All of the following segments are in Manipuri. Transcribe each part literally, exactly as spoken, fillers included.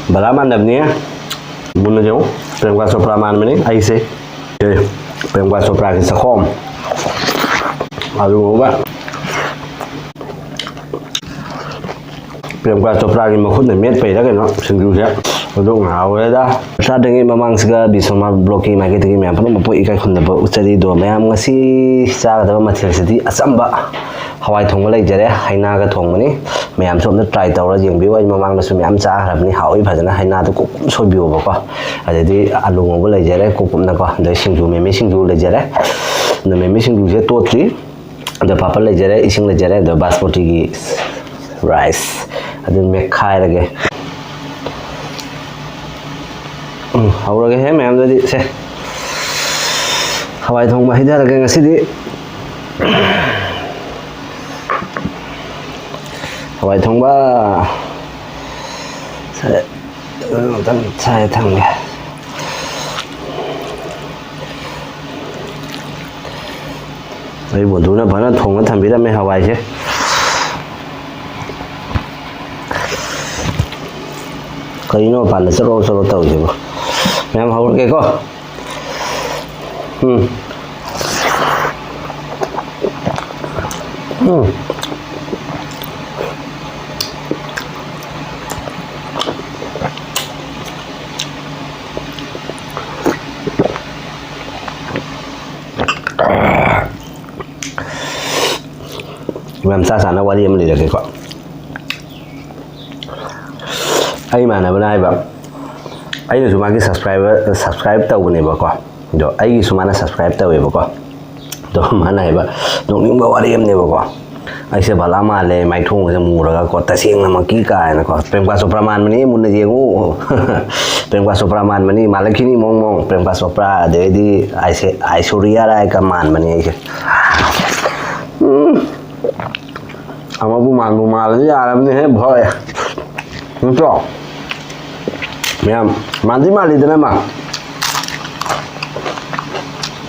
ꯕꯂꯥ ꯃꯥꯟꯗꯕꯅꯤ꯫ ꯃꯨꯟꯅ ꯌꯦꯡꯉꯨ꯫ ꯄ꯭ꯔꯦꯝꯀꯥ ꯆꯣꯄ꯭ꯔꯥ ꯃꯥꯟꯕꯅꯤ ꯑꯩꯁꯦ꯫ ꯑꯦ, ꯄ꯭ꯔꯦꯝꯀꯥ ꯆꯣꯄ꯭ꯔꯥꯒꯤ ꯆꯥꯛꯈꯣꯝ꯫ ꯑꯗꯨꯒ ꯄ꯭ꯔꯦꯝꯀꯥ ꯆꯣꯄ꯭ꯔꯥꯒꯤ ꯃꯈꯨꯠꯅ ꯃꯦꯠꯄꯩꯔ ꯀꯩꯅꯣ ꯁꯤꯡꯖꯨꯁꯦ꯫ ꯑꯗꯨ ꯉꯥꯎꯔꯦꯗ꯫ ꯆꯥꯗ꯭ꯔꯤꯉꯩ ꯃꯃꯥꯡꯁꯤꯒ ꯕꯤꯁꯣꯃꯥ ꯕ꯭ꯂꯣꯛꯀꯤ ꯃꯥꯏꯀꯩꯗꯒꯤ ꯃꯌꯥꯝ ꯄꯨꯝꯅꯃꯛꯄꯨ ꯏꯀꯥꯏ ꯈꯨꯝꯅꯕ ꯎꯠꯆꯔꯤ꯫ ꯑꯗꯣ ꯃꯌꯥꯝ ꯉꯁꯤ ꯆꯥꯒꯗꯕ ꯃꯊꯦꯜꯁꯤꯗꯤ ꯑꯆꯝꯕ ꯍꯋꯥꯏ ꯊꯣꯡꯕ ꯂꯩꯖꯔꯦ꯫ ꯍꯩꯅꯥꯒ ꯊꯣꯡꯕꯅꯤ꯫ ꯃꯌꯥꯝꯁꯨ ꯑꯝꯇ try ꯇꯧꯔ ꯌꯦꯡꯕꯤꯌꯨ꯫ ꯑꯩ ꯃꯃꯥꯡꯗꯁꯨ ꯃꯌꯥꯝ ꯆꯥꯈ꯭ꯔꯕꯅꯤ꯫ ꯍꯥꯎꯏ ꯐꯖꯅ꯫ ꯍꯩꯅꯥꯗꯣ ꯀꯨꯞ ꯀꯨꯞ ꯁꯣꯏꯕꯤꯌꯣꯕꯀꯣ꯫ ꯑꯗꯩꯗꯤ ꯑꯂꯨ ꯉꯧꯕ ꯂꯩꯖꯔꯦ ꯀꯨꯞ ꯀꯨꯞꯅꯀꯣ꯫ ꯑꯗꯩ ꯁꯤꯡꯖꯨ, ꯃꯤꯃꯤ ꯁꯤꯡꯖꯨ ꯂꯩꯖꯔꯦ꯫ ꯑꯗꯣ ꯃꯤꯃꯤ ꯁꯤꯡꯖꯨꯁꯦ ꯇꯣꯠꯇ꯭ꯔꯤ꯫ ꯑꯗꯣ ꯄꯥꯄꯔ ꯂꯩꯖꯔꯦ, ꯏꯁꯤꯡ ꯂꯩꯖꯔꯦ꯫ ꯑꯗꯣ ꯕꯥꯁꯃꯇꯤꯒꯤ rice ꯑꯗꯨ ꯃꯦꯠꯈꯥꯏꯔꯒꯦ꯫ ꯎꯝ, ꯍꯧꯔꯒꯦꯍꯦ ꯃꯌꯥꯝꯗꯗꯤ꯫ ꯁꯦ, ꯍꯋꯥꯏ ꯊꯣꯡꯕ ꯍꯩꯊꯔꯒꯦ ꯉꯁꯤꯗꯤ꯫ ꯍꯋꯥꯏ ꯊꯣꯡꯕ꯫ ꯁꯦ, ꯑꯗꯨ ꯑꯝꯇꯪ ꯁꯥꯏ ꯊꯝꯒꯦ꯫ ꯑꯩ ꯕꯣꯟꯗꯨꯅ ꯐꯖꯅ ꯊꯣꯡꯉ ꯊꯝꯕꯤꯔꯝꯃꯦ ꯍꯋꯥꯏꯁꯦ꯫ ꯀꯔꯤꯅꯣ ꯃꯄꯥꯟꯗ ꯆꯠꯂꯣ ꯆꯠꯂꯣ ꯇꯧꯔꯤꯁꯤꯕꯣ? ꯃꯌꯥꯝ ꯍꯧꯔꯒꯦꯀꯣ꯫ ꯎꯝ꯫ ꯎꯝ꯫ ꯃꯌꯥꯝ ꯆꯥ ꯆꯥꯅ ꯋꯥꯔꯤ ꯑꯃ ꯂꯤꯔꯛꯀꯦꯀꯣ꯫ ꯑꯩ ꯏꯃꯥꯟꯅꯕꯅ ꯍꯥꯏꯕ, ꯑꯩꯅꯁꯨ ꯃꯥꯒꯤ subscriber, subscribe ꯇꯧꯕꯅꯦꯕꯀꯣ꯫ ꯑꯗꯣ ꯑꯩꯒꯤꯁꯨ ꯃꯥꯅ subscribe ꯇꯧꯋꯦꯕꯀꯣ꯫ ꯑꯗꯣ ꯃꯥꯅ ꯍꯥꯏꯕ ꯅꯣꯛꯅꯤꯡꯕ ꯋꯥꯔꯤ ꯑꯃꯅꯦꯕꯀꯣ꯫ ꯑꯩꯁꯦ ꯕꯂꯥ ꯃꯥꯜꯂꯦ, ꯃꯥꯏꯊꯣꯡꯒꯁꯦ ꯃꯨꯔꯒꯀꯣ, ꯇꯁꯦꯡꯅꯃꯛꯀꯤ ꯀꯥꯏꯅꯀꯣ꯫ ꯄ꯭ꯔꯦꯝꯀꯥ ꯆꯣꯄ꯭ꯔꯥ ꯃꯥꯟꯕꯅꯤ, ꯃꯨꯟꯅ ꯌꯦꯡꯉꯨ꯫ ꯄ꯭ꯔꯦꯝꯀꯥ ꯆꯣꯄ꯭ꯔꯥ ꯃꯥꯟꯕꯅꯤ, ꯃꯥꯜꯂꯛꯈꯤꯅꯤ ꯃꯑꯣꯡ ꯃꯑꯣꯡ꯫ ꯄ꯭ꯔꯦꯝꯀꯥ ꯆꯣꯄ꯭ꯔꯥ, ꯑꯗꯩꯗꯤ ꯑꯩꯁꯦ ꯑꯥꯏꯁꯣꯔꯤꯌꯥ ꯔꯥꯏꯒ ꯃꯥꯟꯕꯅꯤ ꯑꯩꯁꯦ꯫ ꯎꯝ꯫ ꯑꯃꯕꯨ ꯃꯥꯟꯕꯨ ꯃꯥꯜꯂꯗꯤ ꯌꯥꯔꯕꯅꯦꯍꯦ ꯚꯣꯏ꯫ ꯅꯠꯇ꯭ꯔꯣ? ꯃꯌꯥꯝ, ꯃꯥꯟꯗꯤ ꯃꯥꯜꯂꯤꯗꯅ ꯃꯥ꯫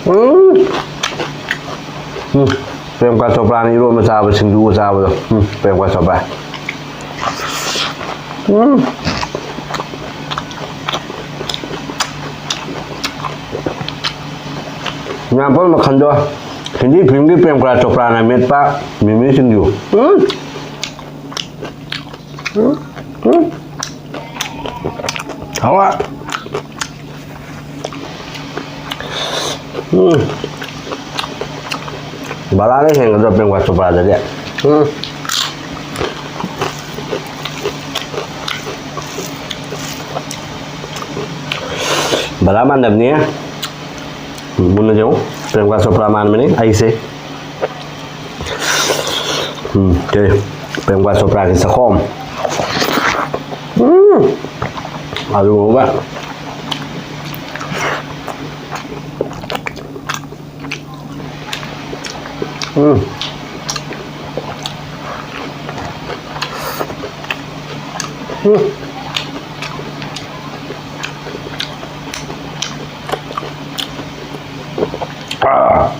ꯎꯝ꯫ ꯎꯝ꯫ ꯄ꯭ꯔꯦꯝꯀꯥ ꯆꯣꯄ꯭ꯔꯥꯅ ꯏꯔꯣꯟꯕ ꯆꯥꯕ, ꯁꯤꯡꯖꯨꯒ ꯆꯥꯕꯗꯣ꯫ ꯎꯝ, ꯄ꯭ꯔꯦꯝꯀꯥ ꯆꯣꯄ꯭ꯔꯥ꯫ ꯎꯝ꯫ ꯃꯌꯥꯝ ꯄꯨꯝꯅꯃꯛ ꯈꯟꯗꯣꯛꯑꯣ꯫ ꯍꯤꯟꯗꯤ ꯐꯤꯂꯝꯒꯤ ꯄ꯭ꯔꯦꯝ ꯀꯨꯃꯥꯔ ꯆꯣꯄ꯭ꯔꯥꯅ ꯃꯦꯠꯄ ꯃꯤꯃꯤ ꯁꯤꯡꯖꯨ꯫ ꯎꯝ꯫ ꯎꯝ꯫ ꯎꯝ꯫ ꯍꯥꯎꯋꯦ꯫ ꯎꯝ꯫ ꯕꯂꯥꯅ ꯍꯦꯟꯒꯗ꯭ꯔꯣ ꯄ꯭ꯔꯦꯝ ꯀꯨꯃꯥꯔ ꯆꯣꯄ꯭ꯔꯥꯗꯗꯤ? ꯎꯝ꯫ ꯕꯂꯥ ꯃꯥꯟꯅꯕꯅꯤ꯫ ꯃꯨꯟꯅ ꯌꯦꯡꯉꯨ꯫ ꯄ꯭ꯔꯦꯝꯀꯥ ꯆꯣꯄ꯭ꯔꯥ ꯃꯥꯟꯕꯅꯤ ꯑꯩꯁꯦ꯫ ꯎꯝ, ꯀꯔꯤ? ꯄ꯭ꯔꯦꯝꯀꯥ ꯆꯣꯄ꯭ꯔꯥꯒꯤ ꯆꯥꯛꯈꯣꯝ꯫ ꯎꯝ, ꯑꯂꯨꯒ꯫ ꯎꯝ꯫ ꯎꯝ꯫ ꯑꯥ꯫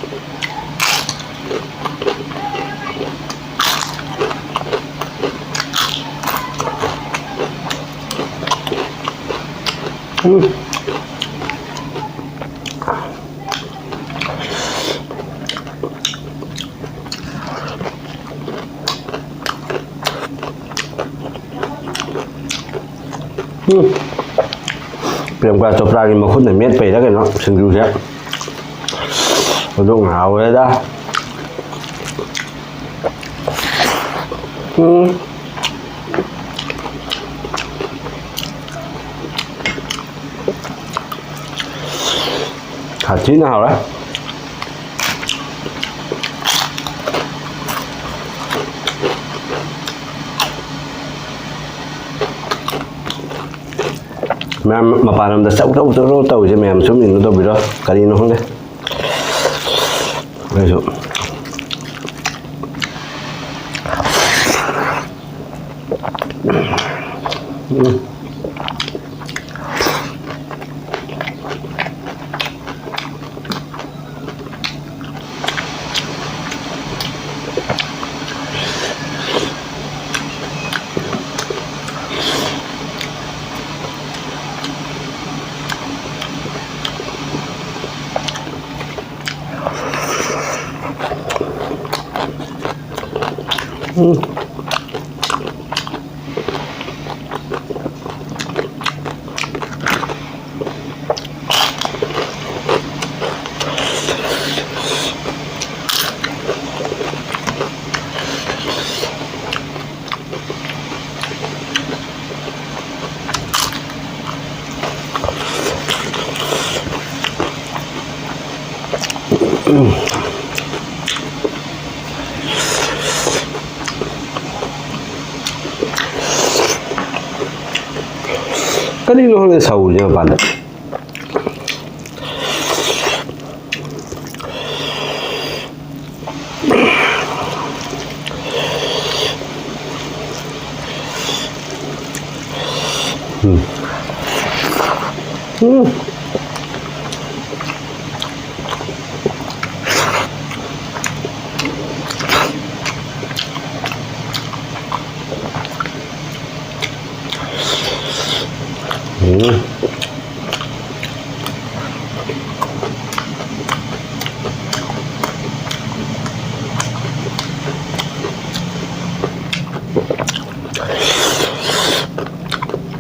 ꯎꯝ꯫ ꯎꯝ꯫ ꯄ꯭ꯔꯦꯝꯀꯥ ꯆꯣꯄ꯭ꯔꯥꯒꯤ ꯃꯈꯨꯠꯅ ꯃꯦꯠꯄꯩꯔ ꯀꯩꯅꯣ ꯁꯤꯡꯖꯨꯁꯦ꯫ ꯑꯗꯨ ꯉꯥꯎꯔꯦꯗ꯫ ꯎꯝ꯫ ꯁꯥꯊꯤꯅ ꯍꯥꯎꯔꯦ꯫ ꯃꯌꯥꯝ ꯃꯄꯥꯟ ꯂꯝꯗ ꯆꯧ ꯆꯧ ꯆꯧ ꯆꯧ ꯇꯧꯔꯤꯁꯦ ꯃꯌꯥꯝ ꯁꯨꯝ ꯏꯟꯅ ꯇꯧꯕꯤꯔꯣ꯫ ꯀꯔꯤꯅꯣ ꯈꯪꯗꯦ꯫ ꯑꯩꯁꯨ꯫ ꯎꯝ꯫ ꯎꯝ꯫ ꯀꯔꯤꯅꯣ ꯈꯪꯗꯦ ꯁꯧꯔꯤꯁꯦ ꯃꯄꯥꯟꯗ꯫ ꯎꯝ꯫ ꯎꯝ꯫ ꯎꯝ꯫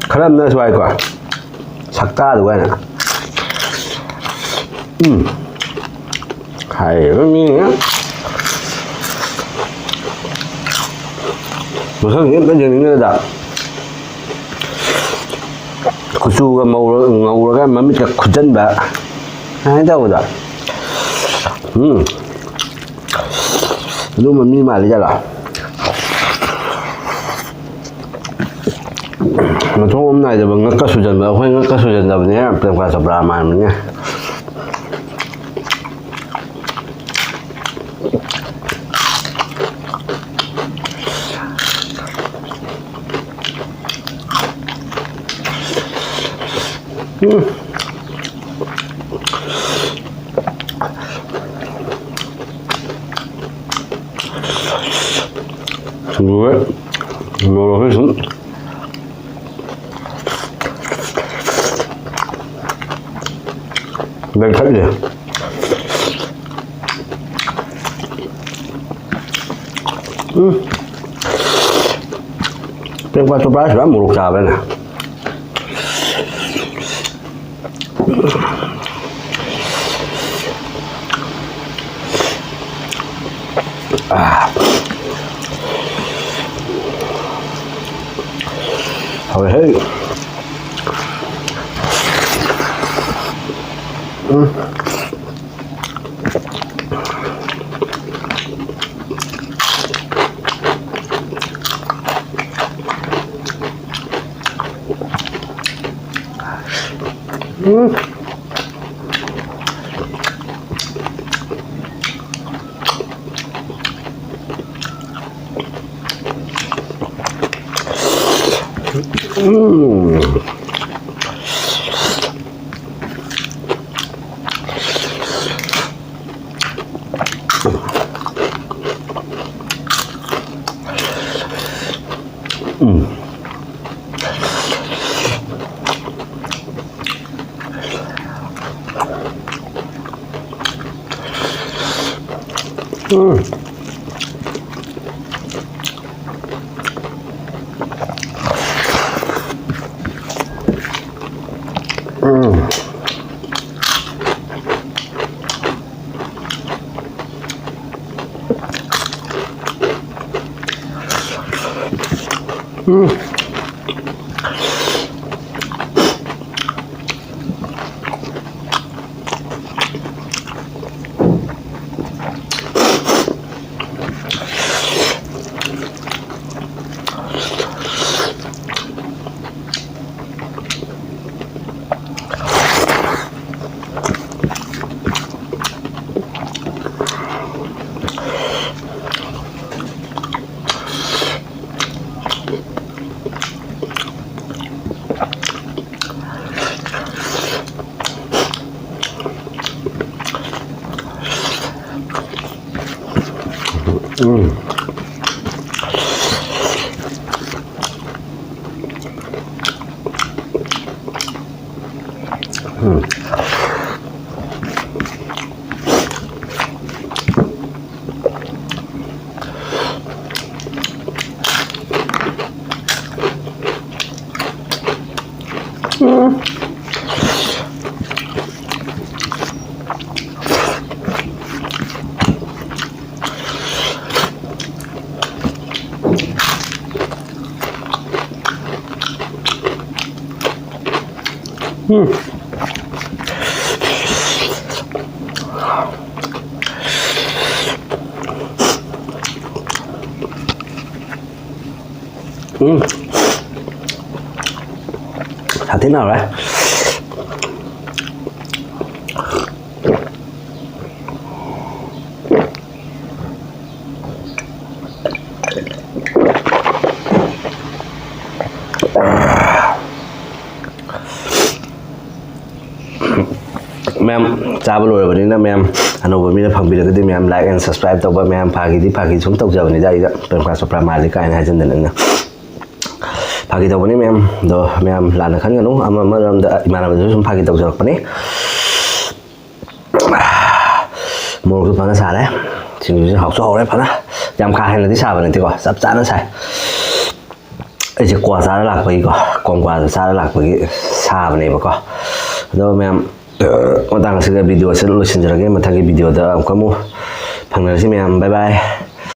ꯈꯔ ꯑꯃꯅ ꯁ꯭ꯋꯥꯏꯀꯣ꯫ ꯁꯛꯇꯥꯗꯨꯒ ꯍꯥꯏꯅ꯫ ꯎꯝ꯫ ꯍꯥꯏꯔꯤꯕ ꯃꯤꯅ ꯃꯁꯛꯁꯦ ꯑꯝꯇ ꯌꯦꯡꯅꯤꯡꯗ꯭ꯔꯦꯗ꯫ ꯀꯨꯆꯨꯒ ꯃꯧꯔ-, ꯉꯧꯔꯒ ꯃꯃꯤꯠꯀ ꯈꯨꯖꯟꯕ꯫ ꯁꯨꯃꯥꯏꯅ ꯇꯧꯕꯗꯣ꯫ ꯎꯝ꯫ ꯑꯗꯨꯝꯕ ꯃꯤ ꯃꯥꯜꯂꯤ ꯖꯥꯠꯂꯣ? ꯃꯊꯣꯡ ꯃꯔꯝ ꯅꯥꯏꯗꯕ ꯉꯛꯀ ꯁꯨꯖꯟꯕ, ꯑꯩꯈꯣꯏ ꯉꯛꯀ ꯁꯨꯖꯟꯗꯕꯅꯦ, ꯄ꯭ꯔꯦꯝꯀꯥ ꯆꯣꯄ꯭ꯔꯥ ꯃꯥꯟꯕꯅꯦ꯫ ꯎꯝ꯫ ꯁꯤꯡꯖꯨꯁꯦ ꯃꯣꯔꯣꯛꯁꯦ ꯁꯨꯝ ꯂꯩꯈꯠꯂꯤ꯫ ꯎꯝ꯫ ꯇꯦꯡꯀꯣꯠ ꯆꯨꯄꯥꯁꯨ ꯌꯥꯝ ꯃꯣꯔꯣꯛ ꯆꯥꯕꯅ꯫ ꯑꯥ꯫ ꯍꯥꯎꯋꯦꯍꯦ꯫ ꯎꯝ꯫ ꯎꯝ꯫ ꯎꯝ꯫ ꯎꯝ꯫ ꯎꯝ꯫ ꯎꯝ꯫ ꯎꯝ꯫ ꯎꯝ꯫ ꯎꯝ꯫ ꯎꯝ꯫ ꯁꯥꯊꯤꯅ ꯍꯥꯎꯔꯦ꯫ ꯃꯌꯥꯝ ꯆꯥꯕ ꯂꯣꯏꯔꯕꯅꯤꯅ, ꯃꯌꯥꯝ ꯑꯅꯧꯕ ꯃꯤꯅ ꯐꯪꯕꯤꯔꯒꯗꯤ, ꯃꯌꯥꯝ like and subscribe ꯇꯧꯕ, ꯃꯌꯥꯝ ꯐꯥꯒꯤꯗꯤ ꯐꯥꯒꯤ ꯁꯨꯝ ꯇꯧꯖꯕꯅꯤꯗ, ꯑꯩꯒ ꯄ꯭ꯔꯦꯝ ꯀꯥ ꯆꯣꯄ꯭ꯔꯥ ꯃꯥꯜꯂꯤ ꯀꯥꯏꯅ ꯍꯥꯏꯖꯤꯟꯗꯅ ꯑꯩꯅ ꯐꯥꯒꯤ ꯇꯧꯕꯅꯤ ꯃꯌꯥꯝ꯫ ꯑꯗꯣ ꯃꯌꯥꯝ ꯂꯥꯟꯅ ꯈꯟꯒꯅꯨ, ꯑꯃ ꯑꯃꯔꯣꯝꯗ ꯏꯃꯥꯟꯅꯕꯗꯨꯁꯨ ꯁꯨꯝ ꯐꯥꯒꯤ ꯇꯧꯖꯔꯛꯄꯅꯤ꯫ ꯃꯣꯔꯣꯛꯁꯨ ꯐꯖꯅ ꯁꯥꯔꯦ, ꯁꯤꯡꯖꯨꯁꯨ ꯍꯥꯎꯁꯨ ꯍꯥꯎꯔꯦ ꯐꯖꯅ꯫ ꯌꯥꯝ ꯀꯥ ꯍꯦꯟꯅꯗꯤ ꯁꯥꯕ ꯅꯠꯇꯦꯀꯣ, ꯆꯞ ꯆꯥꯅ ꯁꯥꯏ꯫ ꯑꯩꯁꯦ ꯀ꯭ꯋꯥ ꯆꯥꯔ ꯂꯥꯛꯄꯒꯤꯀꯣ, ꯀꯣꯡꯀ꯭ꯋꯥꯗ ꯆꯥꯔ ꯂꯥꯛꯄꯒꯤ ꯁꯥꯕꯅꯦꯕꯀꯣ꯫ ꯑꯗꯣ ꯃꯌꯥꯝ, ꯃꯇꯥꯡ ꯑꯁꯤꯗ ꯚꯤꯗꯤꯑꯣ ꯑꯁꯤ ꯂꯣꯏꯁꯤꯟꯖꯔꯒꯦ꯫ ꯃꯊꯪꯒꯤ ꯚꯤꯗꯤꯑꯣꯗ ꯑꯃꯨꯛꯀ ꯑꯃꯨꯛ ꯐꯪꯅꯔꯁꯤ ꯃꯌꯥꯝ꯫ Bye bye꯫